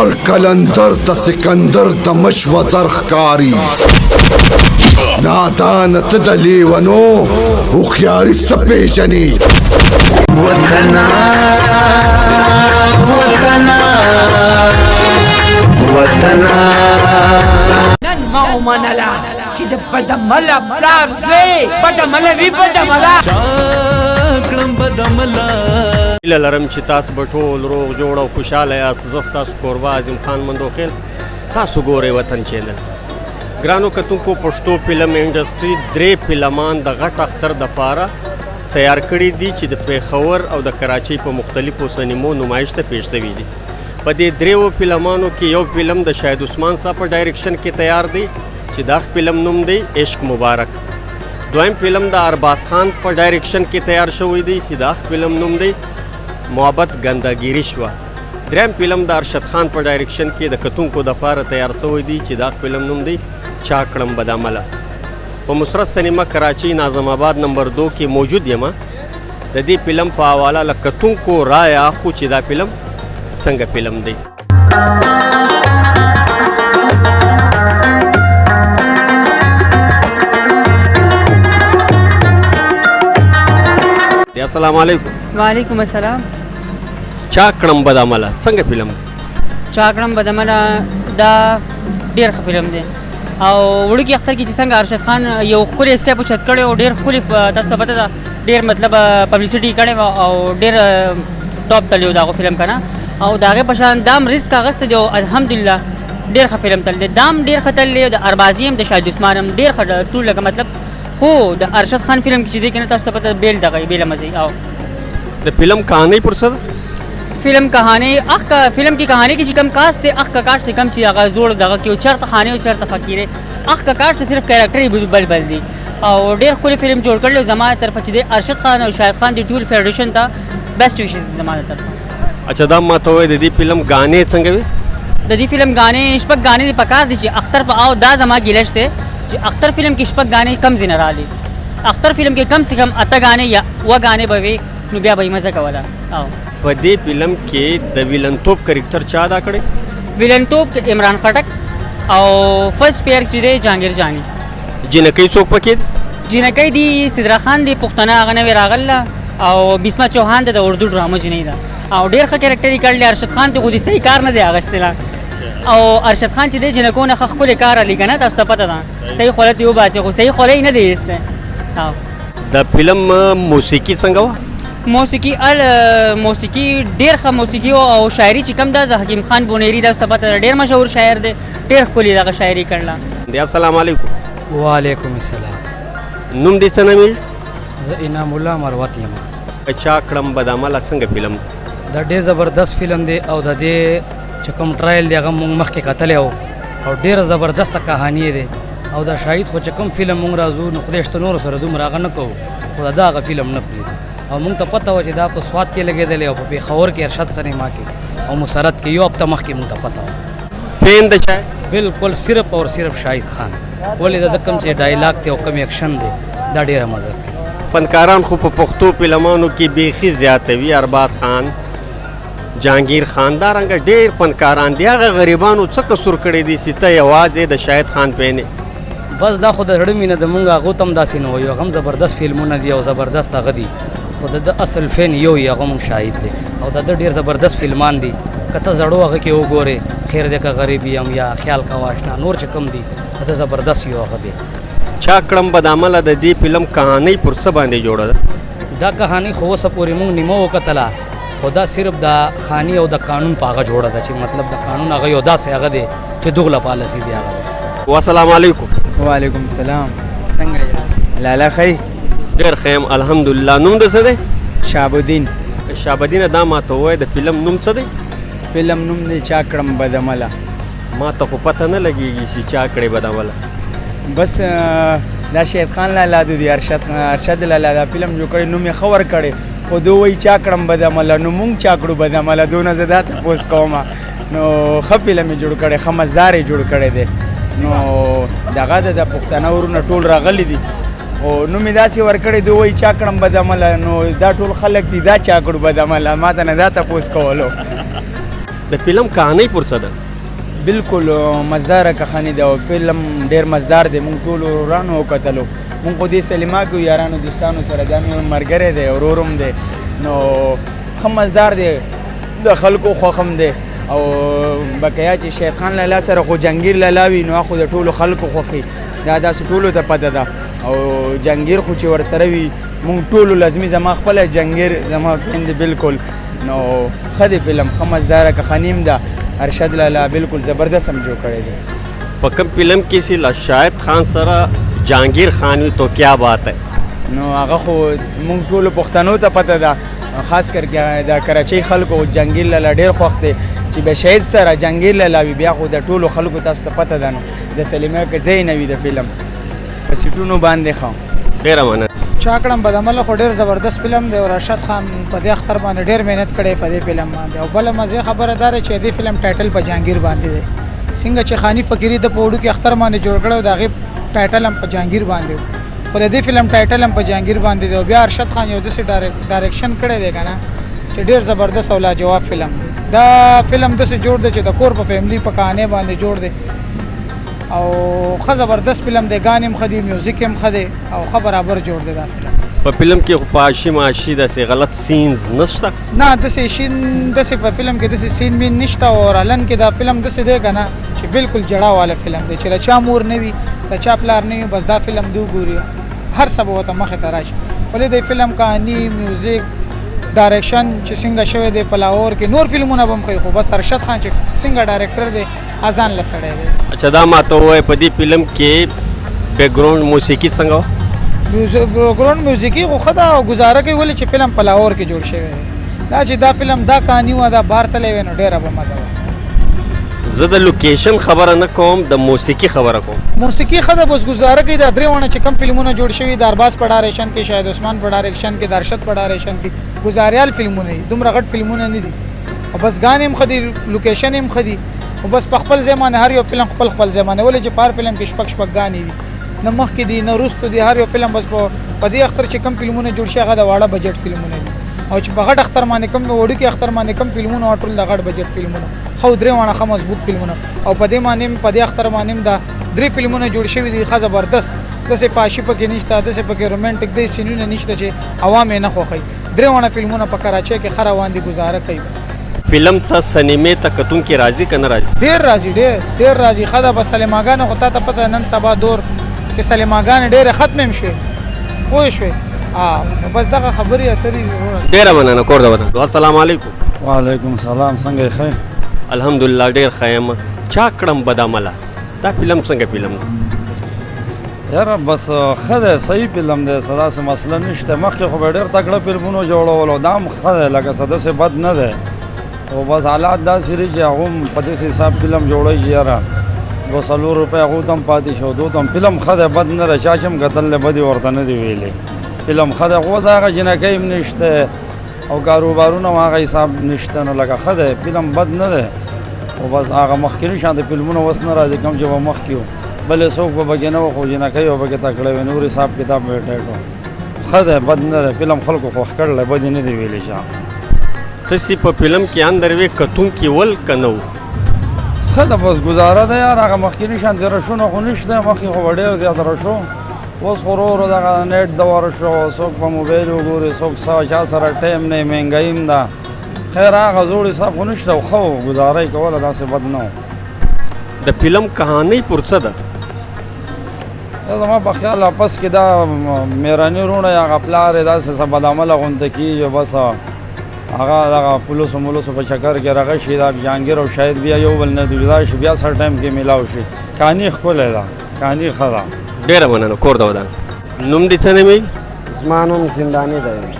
هر کلندر ته سکندر د مش وزر ښکاري. نادانه ته د لیونو هوښیاري څه پېژنې؟ وطنا وطنا وطنا. نن ما ومنله چې د بدعمله پلار زوی بدعمله وي، بدعمله. کړم بدعمله. هیله لرم چې تاسو به ټول روغ جوړ او خوشحاله یاست. زه ستاسو کوربه عظیم خان مندوخیل، تاسو ګورئ وطن چینل. ګرانو کتونکو، پښتو فلم انډسټري درې فلمان د غټ اختر دپاره تیار کړي دي چې د پېښور او د کراچۍ په مختلفو سینمو نمایش ته پیش شوي دي. په دې دریو فلمانو کې یو فلم د شاهد عثمان صاحب په ډایرکشن کې تیار دی چې دا فلم نوم دی عشق مبارک. دویم فلم د ارباز خان په ډایرکشن کې تیار شوی دی چې دا فلم نوم دی محبت ګندګیری شوه. دریم فلم د ارشد خان په ډایرکشن کې د کتونکو دپاره تیار شوی دی چې دا فلم نوم دی چا کړم بدعمله. په مسرت سینما کراچۍ ناظم آباد نمبر 2 کې موجود یم. د دې فلم په حواله له کتونکو رایه اخو چې دا فلم څنګه فلم دی. السلام علیکم. وعلیکم السلام. چا کړم بدعمله څنګه فلم؟ چا کړم بدعمله دا ډېر ښه فلم دی او وړوکي اختر کې چې څنګه ارشد خان یو ښکلی سټیپ اوچت کړی او ډېر ښکلی، تاسو ته پته ده، ډېر مطلب پبلسټي کړې وه او ډېر ټاپ تللی و د هغو فلم که نه، او د هغې په شان دا هم ریسک اخیستی دی او الحمدلله ډېر ښه فلم تللی دی. دا هم ډېر ښه تللی، د اربازي هم، د شاهد عثمان هم ډېر ښه ټول لکه مطلب. خو د ارشد خان فلم کې چې دی که نه، تاسو ته پته بېل دغه بېله مزه او د فلم کهانۍ پر څه ده؟ فلم کهاني اخ کا فلم کې کهاني کې چې کم کاست دی، اخ کا کاست دی، کم چې هغه زوړ دغه کې چرته خانه او چرته فقیر، اخ کا کاست، صرف کریکټر یې بل بل دی او ډېر ښکلی فلم جوړ کړل. زما طرفه چې دی ارشد خان او شاهد خان دی ټول فیډریشن ته بیسټ وشز زما طرفه. اچھا، دا ما ته وایي د دې فلم ګانې څنګه وي؟ د دې فلم ګانې شپږ ګانې دې پکار دي چې اختر په او دا زما ګیله شته چې اختر فلم کې شپږ ګانې کم ځینې راغلي. اختر فلم کې کم سه کم اته ګانې یا اووه ګانې به وي نو بیا به یې مزه کوله. او په دې فلم کې د ویلنتوب کرکټر چا ادا کړی؟ ویلنتوب عمران خټک او فرست پیر چې دی جهانګیر جانی. جینکۍ څوک پکې؟ جینکۍ دی سدرا خان دی، پښتنه هغه نوې راغله، او بسما چوهان ده، د اردو ډرامو جینۍ ده او ډېر ښه کرکټر یې کړلی. ارشد خان ته خو دې صحیح کار نه دی اخیستلی او ارشد خان چې دی جینکو نه ښه ښکلی کار علي که نه، تاسو ته پته ده، صحیح خوله ترې وباسي خو صحیح خوله یې نه دی ایستی. د فلم موسیقي څنګه وه؟ موسیقي ال موسیقي ډېر ښه موسیقي او شاعري چې کوم ده د حکیم خان بونیري، تاسو ته پته ده ډېر مشهور شاعر دی، ډېر ښکلي دغه شاعري کړله. دی السلام علیکم. وعلیکم السلام. نوم دې څه نومېږي؟ زه انعام الله مروت یم. چا کړم بدعمله څنګه فلم؟ دا ډېر زبردست فلم دی او د دې چې کوم ټرایل دی هغه مونږ مخکې کتلی و او ډېره زبردسته کهاني دی. او دا شاهد خو چې کوم فلم مونږ راځو نو خدای شته نورو سره دومره هغه نه کوو، خو دا هغه فلم نه پرېږدي. او مونږ ته پته وه چې دا په سوات کې لګېدلی او په پېښور کې ارشد سینما کې او مسرت کې یو هفته مخکې مونږ ته پته وه. فین د چا؟ بالکل صرف اور صرف شاهد خان. ولې د ده کوم چې ډایلاګ دی او کوم اکشن دی دا ډېره مزه کوي. فنکاران خو په پښتو فلمانو کې بیخي زیاتوي، ارباز خان، جهانګیر خان، دا رنګه ډېر فنکاران دي. هغه غریبانو څه قصور کړی دی چې ته یوازې د شاهد خان فین یې؟ بس دا خو د زړه مینه ده، مونږ هغو ته هم داسې نه وایو، هغه هم زبردست فلمونه دي او زبردست هغه دي، خو د ده اصل فین یو یې هغه مونږ شاهد دی او د ده ډېر زبردست فلمان دي. که ته زړو هغه کې وګورې، خیر دی که غریب یم یا خیال کوه آشنا، نور چې کوم دي د ده زبردست یو هغه دی. چا کړم بدعمله د دې فلم کهانۍ پر څه باندې جوړه ده؟ دا کهانۍ خو اوسه پورې مونږ نیمه وکتله، خو دا صرف د خاني او د قانون په هغه جوړه ده چې مطلب د قانون هغه یو داسې هغه دی چې دغله پالیسي دی هغه دی. والسلام علیکم. وعلیکم السلام. څنګه یې لالا؟ ښه یې؟ ډېر ښه یم الحمدلله. نوم د څه دی؟ شهاب الدین. شهاب الدینه، دا ما ته ووایه د فلم نوم څه دی؟ فلم نوم دی چا کړم بدعمله. ما ته خو پته نه لګېږي چې چا کړې بدعمله. بس دا شاهد خان لالا دی، ارشد لالا دا فلم جوړ کړی، نوم یې ښه ورکړی، خو دوی وایي چا کړم بدعمله، نو مونږ چا کړو بدعمله؟ دونه زه دا تپوس کوم. نو ښه فلم یې جوړ کړی، ښه مزدار یې جوړ کړی دی. نو دغه د پښتانه ورونه ټول راغلي دي او نوم یې داسې ورکړی، دوی وایي چا کړم بدعمله، نو دا ټول خلک دي، دا چا کړو بدعمله؟ ما ته نه دا تپوس کولو. د د فلم کهانۍ پر څه ده؟ بالکل مزدار کهاني ده او فلم ډیر مزدار دی. مونږ ټول ورورانو وکتلو، مونږ خو دې سینما کې یارانو دوستانو سره، دا مې ملګری دی، ورور هم دی، نو ښه مزدار دی، د خلکو خوښ هم دی. او بقایا چې شاهد خان لالا سره خو جنګیر لالا وي، نو خو د ټولو خلکو خوښي، دا داسې ټولو ته پته ده. او جنګیر خو چې ورسره وي مونږ ټولو لازمي، زما خپله جنګیر زما فین دی بالکل. نو ښه دی فلم، ښه مزداره کهاني هم ده. ارشد لالا بالکل زبردست هم جوړ کړی دی. په کوم فلم کې چې له شاهد خان سره جهانګیر خان وي تو کیا بات ہے؟ نو هغه خو مونږ ټولو پښتنو ته پته ده، خاص کر کې د کراچۍ خلکو جنګیر لالا ډېر خوښ دی چې به شهید سره جنګیر لالا وي، بیا خو د ټولو خلکو تاسو ته پته ده. نو د سلیمه که ځای نه وي د فلم په سیټونو باندې. ښه، ډېره مننه. چا کړم بدعمله خو ډېر زبردست فلم دی، او رشاد خان په دې اختر باندې ډېر محنت کړی په دې فلم باندې. او بله مزې خبره دا ده چې دې فلم title په جهانګیر باندې دی، څنګه چې خاني فقیري د په وړوکي اختر باندې جوړ کړی، د هغې title هم په جهانګیر باندې و، خو د دې فلم title هم په جهانګیر باندې دی. او بیا ارشد خان یو داسې direction کړی دی که نه چې ډېر زبردست او لاجواب فلم دی. دا فلم داسې جوړ دی چې د کور په family په کهانۍ باندې جوړ دی، او ښه زبردست فلم دی. ګانې هم ښه دي، میوزیک هم ښه دی، او ښه برابر جوړ دی دا فلم. په فلم کې خو فحاشي معاشي داسې غلط scenes نشته؟ نه، داسې شین داسې په فلم کې داسې scene مین نشته. او رالن کې دا فلم داسې دی که نه چې بالکل جړا والا فلم دی، چې د چا مور نه وي، د چا پلار نه وي، بس دا فلم دی وګوري، هر څه به ورته مخې ته راشي. ولې د فلم کهاني، میوزیک، direction چې څنګه شوی دی په لاهور کې، نور فلمونه به هم ښه، خو بس ارشد خان چې څنګه director دی ځان له سړی دی. اچھا، دا ماته ووایه، په دې فلم کې background موسیقي څنګه وه؟ background موسیقي خو ښه ده او ګزاره کوي، ولې چې فلم په لاهور کې جوړ شوی دی. دا چې دا فلم دا کهاني وه، دا بار تللی وی نو ډېره به مزه وه. زه د location خبره نه کوم، د موسیقي خبره کوم. موسیقي ښه ده، بس ګزاره کوي. دا درې واړه چې کوم فلمونه جوړ شوي، د ارباز په direction کې، شاهد عثمان په direction کې، د ارشد په direction کې، ګزاریال فلمونه دي، دومره غټ فلمونه نه دي، او بس ګانې هم ښه دي، location هم ښه دي، او بس په خپل ځای باندې هر یو فلم خپل خپل ځای باندې. ولې چې په هر فلم کې شپږ شپږ ګانې دي، نه مخکې دي نه وروستو دي، هر یو فلم بس په دې اختر چې کوم فلمونه جوړ شي هغه د واړه بجټ فلمونه دي، او چې په غټ اختر باندې کوم، وړوکي اختر باندې کوم فلمونه، ټول د غټ بجټ فلمونه. خو درې واړه ښه مضبوط فلمونه، او په دې باندې په دې اختر باندې هم دا درې فلمونه جوړ شوي دي ښه زبردست. داسې فحاشي پکې نشته، داسې پکې romantic داسې سینونه نشته چې عوام یې نه خوښوي. درې واړه فلمونه په کراچۍ کې ښه روان دي، ګزاره کوي. بس فلم ته سینمې ته کتونکي راځي که نه راځي؟ ډېر راځي، ډېر ډېر راځي. ښه ده، بس سلیماګانې خو تا ته پته، نن سبا دور کې سلیماګانې ډېرې ختمې هم شوې، پوه شوې؟ نو بس دغه خبرې اترې دي. ډېره مننه، کور د ودان. السلام علیکم. وعلیکم سلام، څنګه یې؟ ښه؟ الحمدلله ډېر ښه یم. چا کړم بدعمله دا فلم څنګه فلم دی؟ یاره بس ښه دی، صحیح فلم دی، څه داسې مسله نشته. مخکې خو به ډېر تکړه فلمونو جوړولو، دا هم ښه دی، لکه څه داسې بد نه دی، خو بس حالات داسې دي چې هغه هم په داسې حساب فلم جوړوي چې یاره 2-4 روپۍ هغو ته هم پاتې شو، دوی ته هم. فلم ښه دی، بد نه دی، چا چې هم کتل دی بد یې ورته نه دی ویلي. فلم ښه دی، خو اوس هغه جینکۍ هم نشته او کاروبارونه هم هغه حساب نشته، نو لکه ښه دی فلم، بد نه دی، خو بس هغه مخکیني شان د فلمونه اوس نه راځي کوم چې به مخکې وو. بلې څوک به پکې نه وو، خو جینکۍ به پکې تکړه وي، نور حساب کتاب به یې ټیټ و. ښه دی، بد نه دی فلم، خلکو خوښ کړی، بد یې نه دی ویلي چا. تاسې په فلم کې اندر وې، کتونکي ول که نه وو؟ ښه ده، بس ګزاره ده یار. هغه مخکیني شان د رشونه خو نشته، مخکې خو به ډېر زیات رش و، اوس خو ورو ورو دغه net دور شو، څوک په موبایل وګوري، څوک څه، چا سره time نه، مهنګایي هم ده. خیر هغه زوړ حساب خو نشته، ښه و، ګزاره یې کوله، داسې بد نه و. د فلم کهانۍ پر څه ده؟ دا زما په خیال اپس کې دا میراني وروڼه یا هغه پلار یې داسې څه بدعمله غونته کېږي، بس هغه دغه پولیسو مولوسو په چکر کې رغه شي، دا جهانګیر او شاهد بیا یو بل نه جدا شي، بیا سر time کې میلاو شي. کهاني ښکلې ده، کهاني ښه ده. ډېره مننه، کور د ودان. نوم دې څه نومېږي؟ زما نوم زنداني دی.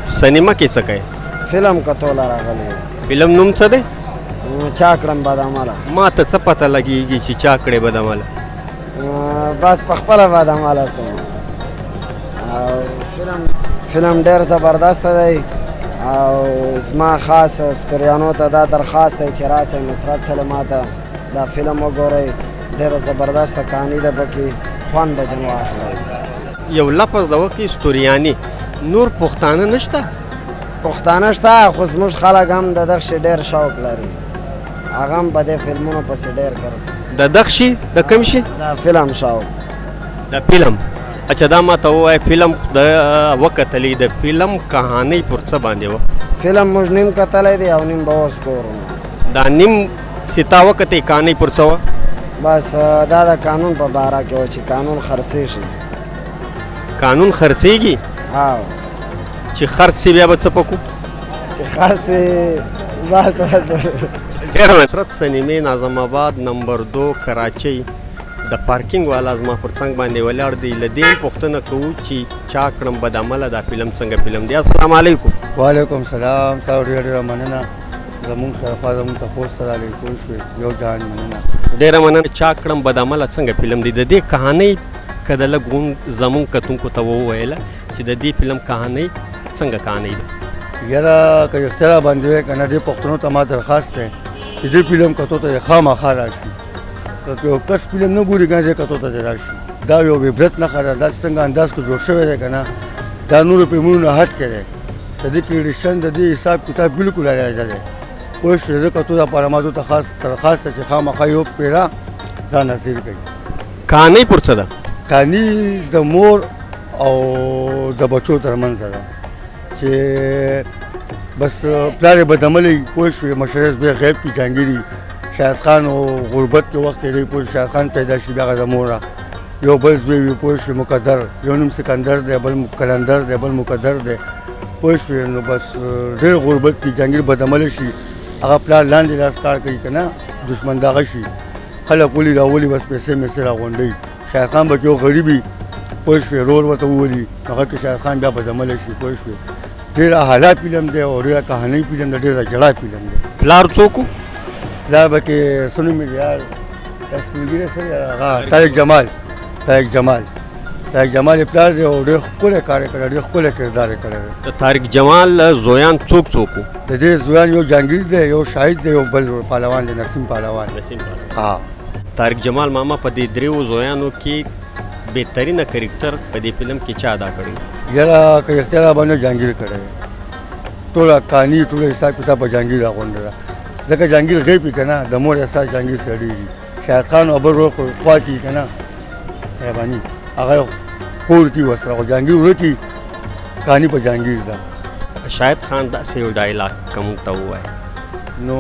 سینما کې څه کوې؟ فلم کتو له راغلی. فلم نوم څه دی؟ چا کړم بدعمله. ما ته څه پته لګېږي چې چا کړې بدعمله؟ بس په خپله بدعمله سوم. او فلم ډېر زبردست دی، او زما خاص ستوریانو ته دا درخواست دی چې راسئ نصرت سینما ته دا فلم وګورئ، ډېره زبردسته کهاني ده پکې، خوند به جن واخلئ. یو لفظ د وکړي ستوریاني، نور پښتانه نشته؟ پښتانه شته، خو زموږ خلک هم د دغسې ډېر شوق لري. هغه هم په دې فلمونو پسې ډېر ګرځي. د دغ شي د کوم شي؟ دا فلم شاو. د فلم. اچھا دا ما ته ووایه، فلم د وکتلې، د فلم کهانۍ پر څه باندې وه؟ فلم موږ نیم کتلی دی او نیم به اوس ګورو. دا نیم چې تا وکتې کهانۍ پر څه وه؟ بس دا د قانون په باره کې وه چې قانون خرڅېږي. قانون خرڅېږي؟ او چې خرڅ شي بیا به څه پکو؟ چې خرڅ بس بس. ډېره نصرت سینمې، ناظم آباد نمبر 2، کراچۍ، د پارکینګ والا زما پر څنګ باندې ولاړ دی. له دې پوښتنه کوو چې چا کړم بدعمله دا فلم څنګه فلم دی. السلام علیکم. وعلیکم سلام. تاسو ډېره ډېره مننه، زمونږ خیرخوا زمونږ تپوس ته راغلئ، پوه شوې، یو جهان مننه. ډېره مننه. چا کړم بدعمله څنګه فلم دی؟ د دې کهانۍ که د لږ غوند زمونږ کتونکو ته وویله چې د دې فلم کهانۍ څنګه کهانۍ ده. یاره که رښتیا را باندې وایې که نه، دې پښتنو ته ما درخواست دی چې دې فلم کتو ته یې خامخا راشي. که یو کس فلم نه ګوري که نه، دې کتو ته دې راشي. دا یو عبرت نښه ده. دا چې څنګه انداز کې جوړ شوی دی که نه، دا نورو فلمونو نه هټ کې دی. د دې کریډیشن د دې حساب کتاب بالکل علیحده دی، پوه شوې. د کتو لپاره ما دوی ته خاص درخواست دی چې خامخا یو پیره ځان حاضر کړي. کهانۍ پر څه ده؟ کهاني د مور او د بچو ترمنځ ده چې بس پلار یې بدعملی، پوه شوې، مشرې زوی غیب کړي، جهانګیري شاهد خان او غربت کې وخت تېروي، پوه شوې. شاهد خان پیدا شي، بیا هغه د مور یو بل زوی وي، پوه شوې، مقدر، یو نوم سکندر دی، بل قلندر دی، بل مقدر دی، پوه شوې. نو بس ډېر غربت کې جهانګیر بدعمله شي، هغه پلار لاندې لاس کار کوي که نه، دښمن دغه شي، خلک ولي راولي، بس پیسې مېسې راغونډوي. شاهد خان به کې یو غریب وي، پوه شوې، رور ورته وولي، هغه کې شاهد خان بیا بدعمله شي، پوه شوې. ډېره اعلی فلم دی او ډېره کهانۍ فلم دی، ډېره جړا فلم دی. پلار څوک و؟ پلار به کې څه نوم یې یار، دا سپین ږیری څه دی، هغه طارق جمال، طارق جمال، طارق جمال یې پلار دی او ډېر ښکلی کار یې کړی، ډېر ښکلی کردار یې کړی دی. د طارق جمال زویان څوک څوک وو؟ د دې زویان یو جهانګیر دی، یو شاهد دی، یو بل پهلوان دی، نسیم پهلوان. نسیم پهلوان. ها. طارق جمال ماما په دې دریو زویانو کې بهترینه کرکټر په دې فلم کې چا ادا کړی؟ یاره که رښتیا را باندې جهانګیر کړی دی، ټوله کهاني ټوله حساب کتاب په جهانګیر راغونډه ده، ځکه جهانګیر غیب وي که نه، د مور احساس جهانګیر سره ډېر وي. شاهد خان او بل ورور خو خوا کې که نه، مهرباني هغه کور کې ورسره، خو جهانګیر ورک وي، کهاني په جهانګیر ده. شاهد خان داسې یو ډایلاګ که موږ ته ووایې. نو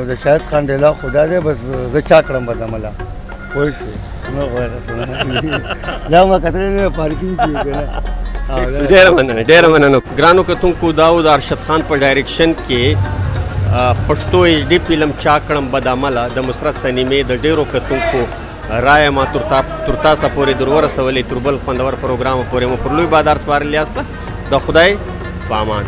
د شاهد خان ډایلاګ خو دا دی، بس زه چا کړم بدعمله، پوه شوې، نو خو دا ما کتلی نه پارکینګ کې که نه. ډېره مننه، ډېره مننه. ګرانو کتونکو، دا و د ارشد خان په ډایرکشن کې پښتو ایچ ډي فلم چا کړم بدعمله د مسرت سینمې د ډېرو کتونکو رایه ما تر تاسو پورې در ورسولې. تر بل خوندور پروګرام پورې مو پر لوی بادار سپارلي یاست. د خدای په امان.